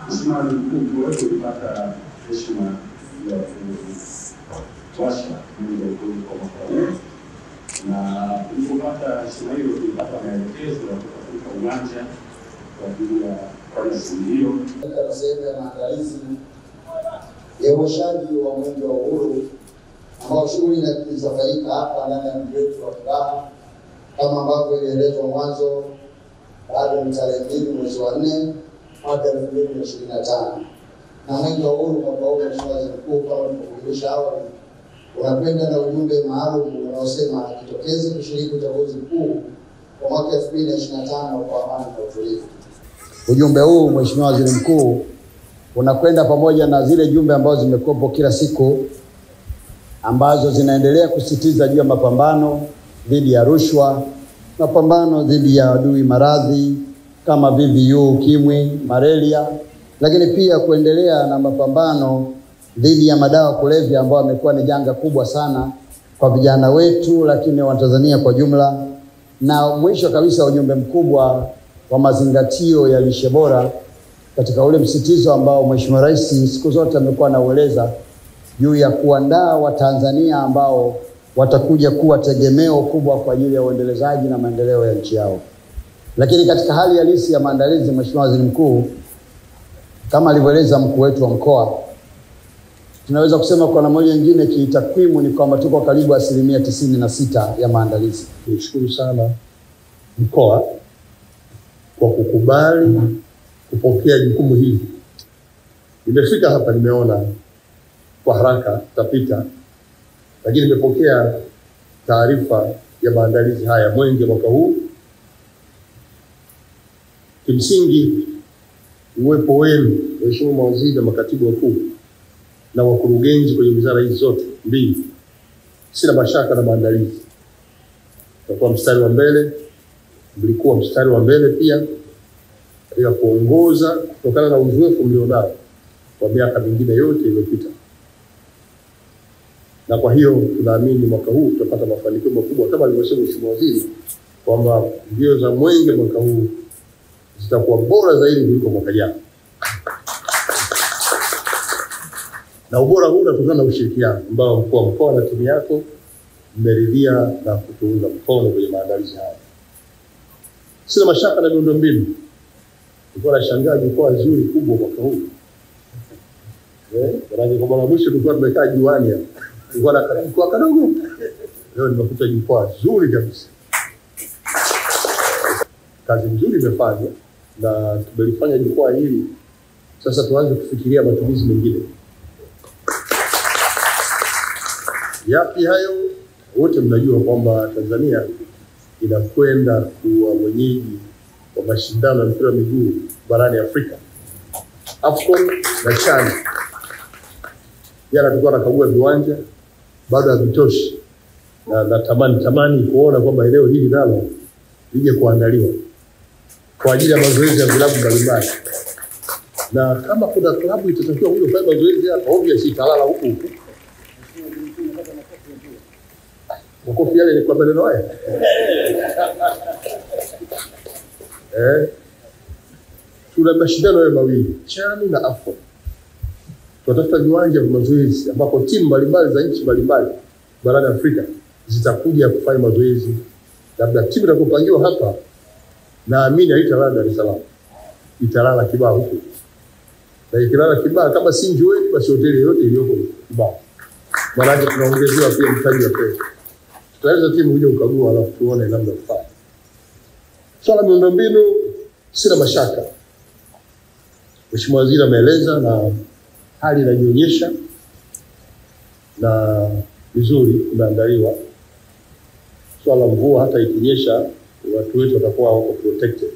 Mheshimiwa Mkuu wetu ulipata heshima ya kuwasha Mwenge wa Uhuru kwa mwaka huu, na tulipopata heshima hiyo tulipata maelekezo ya kutafuta uwanja kwa ajili ya kufanya shughuli hiyo. Katika sehemu ya maandalizi ya uwashaji wa Mwenge wa Uhuru ambao shughuli inafanyika hapa ndani ya mji wetu wa Kibaha kama ambavyo ilielezwa mwanzo, bado ni tarehe 2 mwezi wa 4 mwaka 2025. Na Mwenge wa Uhuru mwaka huu, Mheshimiwa Waziri Mkuu, kama tulivyokujulisha awali, unakwenda na ujumbe maalum unaosema jitokeze kushiriki uchaguzi mkuu wa mwaka 2025 kwa amani na utulivu. Ujumbe huu, Mheshimiwa Waziri Mkuu, unakwenda pamoja na zile jumbe ambazo zimekuwepo kila siku ambazo zinaendelea kusisitiza juu ya mapambano dhidi ya rushwa, mapambano dhidi ya adui maradhi kama VVU, ukimwi, malaria, lakini pia kuendelea na mapambano dhidi ya madawa kulevya ambayo yamekuwa ni janga kubwa sana kwa vijana wetu, lakini Watanzania kwa jumla. Na mwisho kabisa, ujumbe mkubwa wa mazingatio ya lishe bora katika ule msitizo ambao Mheshimiwa Rais siku zote amekuwa anaueleza juu ya kuandaa Watanzania ambao watakuja kuwa tegemeo kubwa kwa ajili ya uendelezaji na maendeleo ya nchi yao. Lakini katika hali halisi ya maandalizi, Mheshimiwa Waziri Mkuu, kama alivyoeleza mkuu wetu wa mkoa, tunaweza kusema kwa namna moja nyingine kitakwimu ni kwamba tuko karibu 96% ya maandalizi. Nishukuru sana mkoa kwa kukubali kupokea jukumu hili. Nimefika hapa nimeona kwa haraka tapita, lakini nimepokea taarifa ya maandalizi haya Mwenge mwaka huu. Kimsingi uwepo wenu Mheshimiwa mawaziri na makatibu wakuu na wakurugenzi kwenye wizara hizi zote mbili, sina mashaka na maandalizi. Tutakuwa mstari wa mbele, mlikuwa mstari wa mbele pia katika kuongoza kutokana na uzoefu mlionao kwa miaka mingine yote iliyopita. Na kwa hiyo tunaamini mwaka huu tutapata mafanikio makubwa kama alivyosema Mheshimiwa Waziri kwamba mbio za Mwenge mwaka huu zitakuwa bora zaidi kuliko mwaka jana. Na ubora huu unatokana na ushirikiano ambao mkuu wa mkoa na timu yako mmeridhia na kutuunga mkono kwenye maandalizi haya. Sina mashaka na miundombinu. Nilikuwa nashangaa jukwaa zuri kubwa mwaka huu. Maana kwa mara mwisho tulikuwa tumekaa juani hapa. Tulikuwa na jukwaa kadogo. Leo nimekuta jukwaa zuri kabisa. Kazi nzuri imefanywa na tumelifanya jukwaa hili. Sasa tuanze kufikiria matumizi mengine. Yapi hayo? Wote mnajua kwamba Tanzania inakwenda kuwa mwenyeji wa mashindano ya mpira wa miguu barani Afrika, AFCON na CHAN. Jana tulikuwa tunakagua viwanja, bado havitoshi, na natamani kuona kwamba eneo hili nalo lije kuandaliwa kwa ajili ya mazoezi ya vilabu mbalimbali. Na kama kuna klabu itatakiwa kuja kufanya mazoezi hapa, obviously italala huku huku. Makofi yale ni kwa maneno haya. Tuna mashindano hayo mawili, CHAN na AFCON. Tunatafuta viwanja vya mazoezi ambapo timu mbalimbali za nchi mbalimbali barani Afrika zitakuja kufanya mazoezi. Labda timu itakayopangiwa hapa, naamini haitalala Dar es Salaam, italala Kibaha huko. Na ikilala Kibaha, kama si Njueni basi hoteli yoyote iliyoko Kibaha. Maana tunaongezewa pia mtaji wa pesa. Tutaweza timu kuja kukagua alafu tuone namna kufanya. Swala miundombinu sina mashaka. Mheshimiwa Waziri ameeleza na hali inajionyesha na vizuri imeandaliwa. Swala mvua hata ikinyesha watu wetu watakuwa wako protected.